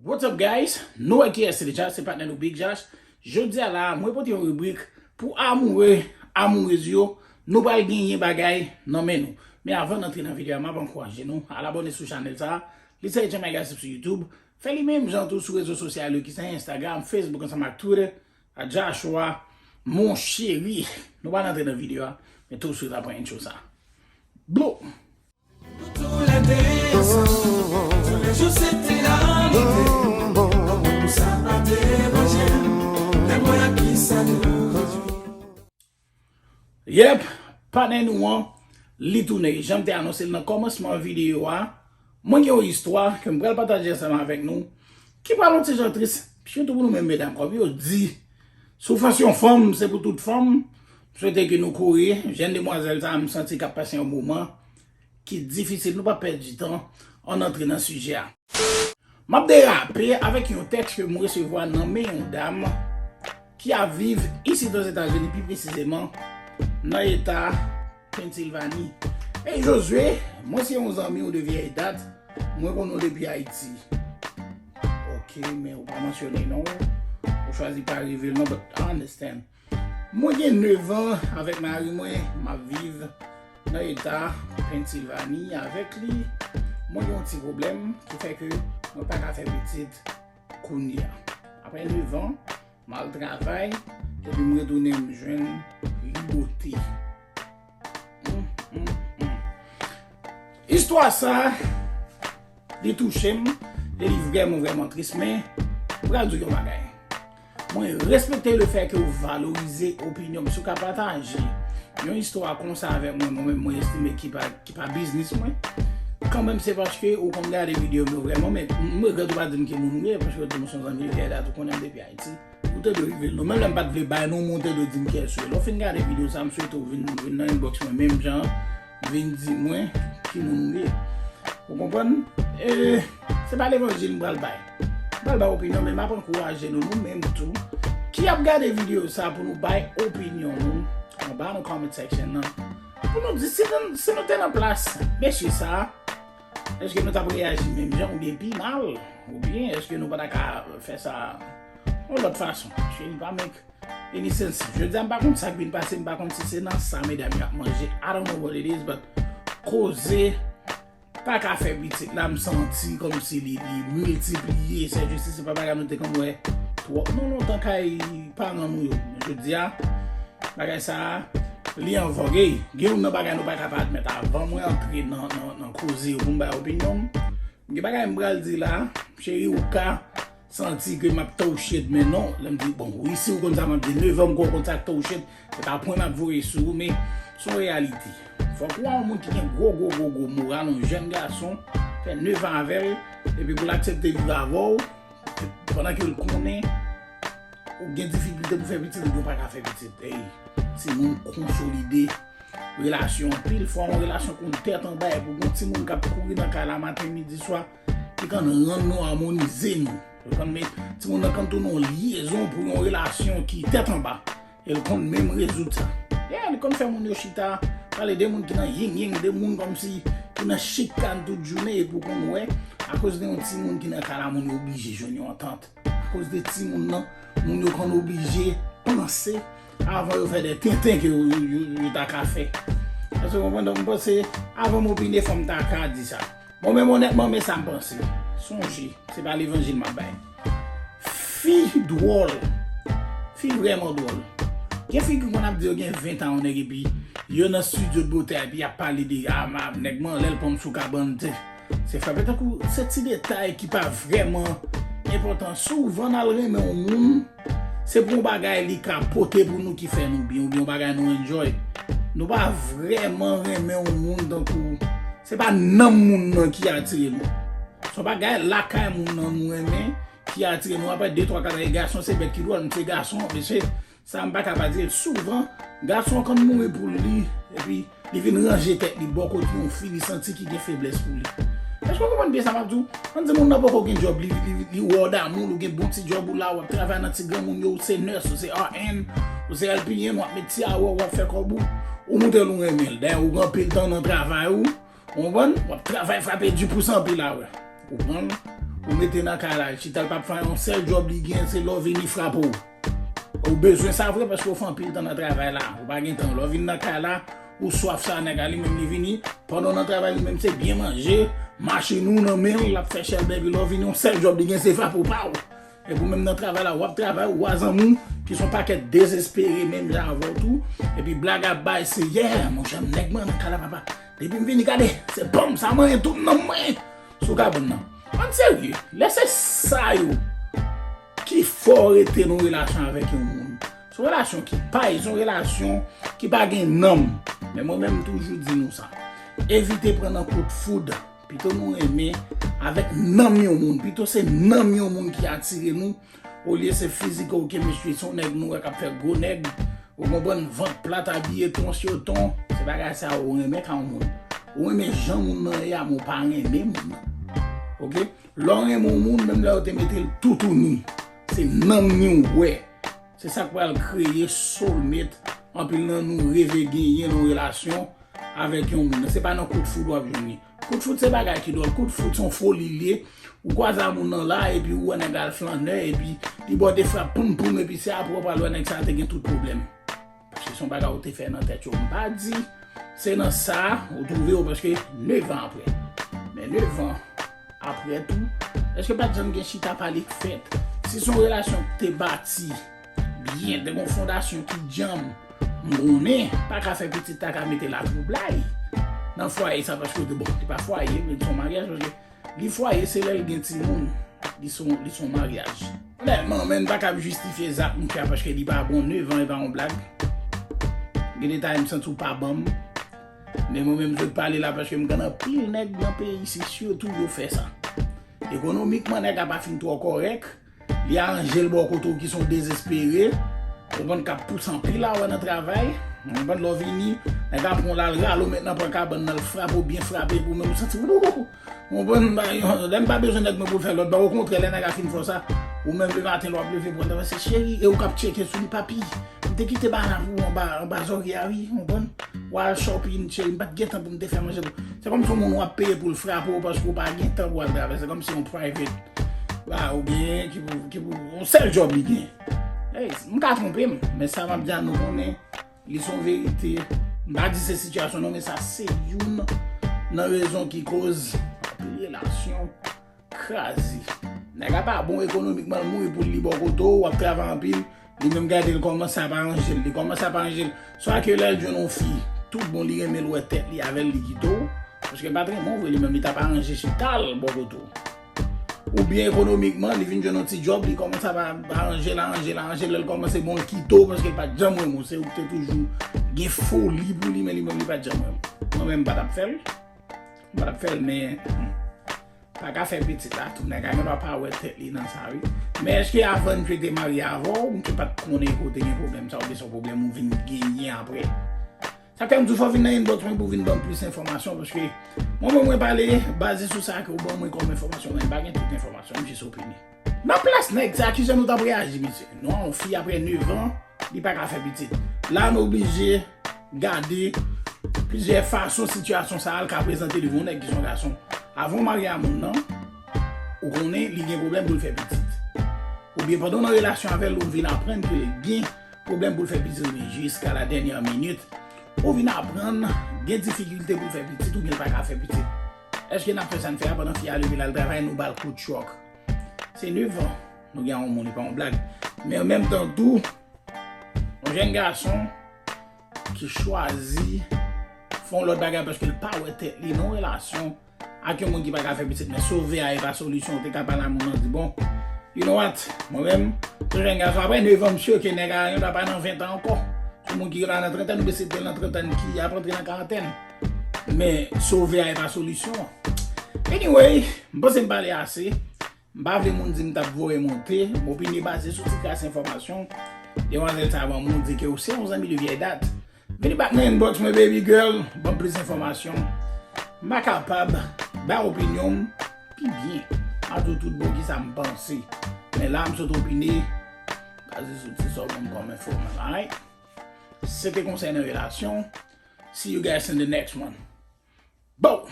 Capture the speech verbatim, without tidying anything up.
What's up, guys? Nou wè kiyès se deja, se patnè nou Big Josh. Jodi a la, mwen pote yon ribrik pou amoure, amourez yo. Nou pral genyen bagay nan men nou. Men avan n antre nan videyo a, m ap ankouraje nou al abòne sou chanèl sa a. Li se H M I Gossip sou YouTube. Fè li menm jan tou sou rezo sosyal yo ki se Instagram, Facebook ansanm ak Twitter. A Joshua, mon chéri. Nou pral antre nan videyo a, men touswit apre intro sa. Blow! Nous tous les deux ensemble, tous les jours c'était la nuit. L'amour ça m'a dérangé, mais moi qui ça nous réjouit. Yep, patnè nou an, li tounen. Jan m te anonse l nan kòmansman videyo a, mwen gen yon istwa ke m pral pataje ansanm avèk nou, ki pral yon ti jan tris, sitou pou nou menm medam, kòm yo di, soufrans yon fanm, se pou tout fanm. M swete ke nou kouri, jèn demwazèl sa a, m santi k ap pase yon moman ki difisil, nou pa pèdi tan, ann antre nan sijè a. M ap derape avèk yon tèks ke m resevwa nan men yon dam ki ap viv isit Ozetazini, pi presizeman nan eta Pensilvani. Hey Josué, mwen se yon zanmi w de vyèy dat, mwen konnen w depi Ayiti. Ok, men ou pa mansyone non. Ou chwazi pa revele non, but I understand. Mwen gen nèf an avèk mari mwen, m ap viv nan eta Pensilvani avèk li. Mwen gen yon ti pwoblèm ki fè ke mwen pa ka fè pitit kounye a. Apre nèf an, m al travay, epi m retounen, m jwenn libote. Hmm, hmm, hmm. Istwa sa, li touche m, e li vrèman, vrèman tris, men m pral di w yon bagay. Mwen respekte lefètke w valorize opinyon m. Si w ka pataje yon istwa konsa avèk mwen, mwen menm mwen estime ki pa, ki pa biznis mwen, kanmenm se paske ou konn gade videyo m yo vrèman, men m regrèt ou pa di m ki moun ou ye, paske ou di m se yon zanmi de vyèy dat, ou konnen m depi Ayiti. Ou te dwe rive l non. Menm lè m pa t vle bay non, men ou te dwe di m kiyès ou ye. Lè w fin gade videyo sa, m swete w vin, vin nan inbox mwen menm jan, vin di mwen ki moun ou ye. Ou konprann? E se pa levanjil m pral bay. M pral bay opinyon, men m ap ankouraje nou, nou menm tou, ki ap gade videyo sa pou nou bay opinyon nou anba nan comment section nan. Pou nou di si nou, si nou te nan plas mesye sa, èske nou t ap reyaji menm jan oubyen pi mal? Oubyen èske nou pa ta ka fè sa yon lòt fason? Paske li pa make any sense. Jodi a, m pa konn sa k vin pase, m pa konn si se nan sa medam yo ap manje. I don't know what it is, but koze pa ka fè pitit la, m santi kòmsi li, li miltipliye. Se jis se pa bagay nou te konn wè twòp non lontan kay paran nou yo. Men jodi a, bagay sa a, li an vòg. Ey, gen youn nan bagay nou pa ka pa admèt. Avan mwen antre nan, nan, nan koze yo pou m bay opinyon m, gen bagay m pral di la, cheri, ou ka santi ke m ap touched, men non, lè m di, bon, wi, si ou konn sa m ap di, nèf an m kwè ou konn sa k touched, se pa pwen m ap voye sou ou, men se yon reyalite. Fòk ou a yon moun ki gen gwo, gwo, gwo, gwo moral, yon jèn gason, fè nèf an avè l, epi pou l aksepte viv avè w, pandan ke l konnen ou gen difikilte pou fè pitit, ou pa ka fè pitit. Ey, timoun konsolide relasyon. Anpil fwa, yon relasyon konn tèt anba, epi w gen yon timoun k ap kouri nan kay la maten, midi, swa, li konn rann nou amonize nou. Yo konn met, timoun nan konn tounen yon lyezon pou yon relasyon ki tèt anba. E l konn menm rezoud sa. Yeah, li konn fè moun yo chita, pale de moun ki nan yin yin, de moun kòmsi ki nan chikan tout jounen, epi w konn wè, akoz de yon timoun ki nan kay la, moun yo oblije jwenn yon antant. Akoz de timoun nan, moun yo konn oblije panse avan yo fè de tenten ke yo, yo, yo, yo ta ka fè. Èske w konprann? Donk, m panse, avan m opine, fò m ta ka di sa. Bon, men onètman, men sa m panse. Sonje, se pa levanjil m ap bay. Fi dwòl. Fi vrèman dwòl. Gen fi ki konn ap di yo gen ven tan yon nèg, epi yo nan studio de bote a, epi y ap pale de, ah, ma, nèg m anlè l pran m sou kabann, te. Se frape tankou se ti detay ki pa vrèman enpòtan. Souvan n al renmen yon moun, se pou yon bagay li ka pote pou nou ki fè nou byen, oubyen yon bagay nou enjoy. Nou pa vrèman renmen yon moun tankou, se pa nanm moun nan ki atire nou. Se yon bagay lakay moun nan nou renmen ki atire nou. Apre de, twa, kat, gason se bèt ki dwòl, m se gason, mesye. Sa m pa ka pa di l. Souvan, gason an konn mouri pou li, epi li vin ranje tèt li bò kote yon fi li santi ki gen feblès pou li. Èske w konprann byen sa m ap di w? Ann di moun nan poko gen djòb, li, li, li wè w damou, ou gen bon ti djòb ou la, w ap travay nan ti granmoun yo, ou se nurse, ou se R N, ou se L P N, w ap met ti awè, w ap fè kòb ou, ou montre l ou renmen l. Dayè, ou gen anpil tan nan travay ou, ou konprann? W ap travay frape di pou santi l awè. Ou konprann? Ou mete nan kay la, l chita, l p ap fè yon sèl djòb li gen, se lè w vini frape w. Ou bezwen sa vre paske w fè anpil tan nan travay la. Ou pa gen tan. Lè w vin nan kay la, ou swaf sa, nèg la li menm li vini. Pandan w nan travay, li menm se byen manje, machin ou nan men l, l ap fè chèlbè, epi lè w vini, yon sèl djòb li gen, se frape w, pa w. Epi ou menm nan travay la, w ap travay, ou a zanmi w ki se yon pakèt dezespere menm jan avè w tou. Epi blag ap bay, se, yeah, monchè, m nèg mwen nan kay la, papa. Depi m vini, gade, se banm sa mwen, tout nan mwen. Sou kabann nan. Ann serye, lè se sa yo ki fè w rete nan relasyon avèk yon moun. Se yon relasyon ki pay, se yon relasyon ki pa gen nanm. Men mwen menm, m toujou di nou sa. Evite pran nan kout foud. Pito nou renmen avèk nanm yon moun. Pito se nanm yon moun ki atire nou. Olye se fizik ou chemistry, se yon nèg nou wè k ap fè gwo nèg. Ou konprann, vant plat, abiye ton sou ton. Se bagay sa ou renmen ka yon moun. Ou renmen jan moun nan ye a, men ou pa renmen moun nan. Oke? Lè w renmen yon moun, menm lè yo te mete l toutouni, se nanm ni w wè. Se sa k pral kreye soulmate anpil nan nou reve genyen nan yon relasyon avèk yon moun. Se pa nan kout foud w ap jwenn li. Kout foud se bagay ki dwòl. Kout foud se yon foli l ye. Ou kwaze a moun nan la, epi ou wè nèg la al flannè, epi li ba w de frap, poum, poum, epi se apre w pral wè nèg sa a te gen tout pwoblèm. Paske se yon bagay ou te fè nan tèt yo. M pa di se nan sa ou twouve w, paske nèf an apre. Men nèf an apre tou, èske pa t janm gen chita pale k fèt? Si se yon relasyon ki te bati byen, te gen yon fondasyon ki djanm, m konnen pa ka fè pitit ta ka mete latwoublay nan fwaye sa, paske ou te, bon, li pa fwaye, men se yon maryaj, paske li fwaye, se lè l gen timoun, li se yon, li se yon maryaj. Onètman, men n pa ka ap jistifye zak mouche a paske li pa bon, nèf an e pa yon blag. Gen de tan m santi w pa ban m. Men mwen menm, m sot pale la paske m konn anpil nèg nan peyi isi, sitou yo fè sa. Ekonomikman, nèg la pa fin twò kòrèk. Li aranje l bò kote w ki se yon dezespere. Ou konprann, k ap pouse anpil awè nan travay. Ou konprann, lè w vini, nèg la pran w la, l rale w, mentnan pran kabann nan, l frape w byen frape, epi w menm ou santi w, ou konprann, lè m pa bezwen nèg mwen pou l fè lòt bagay. Okontrè, lè nèg la fin fè w sa, ou menm lematen lè w ap leve, pran w se cheri, e ou k ap tcheke sou li, papi. M te kite bagay la pou ou anba, anba zòrye a, wi, ou konprann? W al shopping, cheri, m pa t gen tan pou m te fè manje pou. Se kòmsi yon moun w ap peye pou l frape w paske w pa gen tan pou w al travay. Se kòmsi yon private ba ou gen, ki pou, ki pou, yon sèl djòb li gen. Ey, m ka twonpe m, men sa m ap di a nou konnen, li se yon verite. M pa di se sitiyasyon non, men sa se youn nan rezon ki koz anpil relasyon kraze. Nèg la pa bon ekonomikman, l mouri pou l, li bò kote w, w ap travay anpil, li menm gade l kòmanse ap aranje l, li kòmanse ap aranje l. Swa ke lè l jwenn yon fi, tout bon, li renmen l wè tèt li avè l, li kite w, paske l pa t renmen w vre, li menm li t ap aranje chita l bò kote w. Oubyen ekonomikman, li vin jwenn yon ti djòb, li kòmanse ap aranje l, aranje l, aranje l, lè l kòmanse bon, l kite w, paske l pa t janm renmen w, se ou ki te toujou gen foli pou li, men li menm li pa t janm renmen w. Mwen menm, m pa t ap fè l. M pa t ap fè l, men, hmm, pa ka fè pitit la tou. Nèg la gendwa pa wè tèt li nan sa, wi. Men èske avan ke te marye avè w, ou te pa t konnen ke w te gen pwoblèm sa, oubyen se yon pwoblèm ou vin genyen apre? Sa fè m di w fò w vin nan inbox mwen pou w vin ban m plis enfòmasyon, paske mwen, mwen, mwen pale baze sou sa ke w ban mwen kòm enfòmasyon, men m pa gen tout enfòmasyon, m jis opine. Nan plas nèg sa, kijan nou t ap reyaji, mesye? Non, yon fi apre nèf an, li pa ka fè pitit. La, nou oblije gade plizyè fason sitiyasyon sa a ka prezante devan yon nèg ki se yon gason. Avan w marye a moun nan, ou konnen li gen pwoblèm pou l fè pitit. Oubyen pandan w nan relasyon avè l, ou vin aprann ke li gen pwoblèm pou l fè pitit, men jiska la dènyè minit, ou vin aprann gen difikilte pou l fè pitit, oubyen l pa ka fè pitit. Èske n ap fè sa n fè a pandan fi a leve l al travay, nou ba l kout chòk? Se nèf an nou gen yon moun, li pa yon blag. Men an menm tan tou, yon jèn gason ki chwazi fè yon lòt bagay paske l pa wè tèt li nan yon relasyon ak yon moun ki pa ka fè pitit, men sove a e pa solisyon, ou te ka pale a moun nan, di, bon, you know what, mwen menm, se yon jèn gason, apre nèf an, m sure ke nèg la gendwa pa nan ven tan ankò. Se yon moun ki la nan trantèn, oubyen se te nan trantèn ki ap antre nan karantèn. Men sove a e pa solisyon. Anyway, m panse m pale ase. M pa vle moun di m t ap voye monte, m opine baze sou ti kras enfòmasyon demwazèl sa a ban m, ou di ke w se yon zanmi de vyèy dat. Vini back nan inbox mwen, baby girl, ban m plis enfòmasyon. M pa kapab bay opinyon m pi byen. M a di w tout bon kisa m panse. Men la, m sot opine baze sou ti sa w ban m kòm enfòmasyon. Alright? Se te konsènan relasyon. See you guys in the next one. Bow!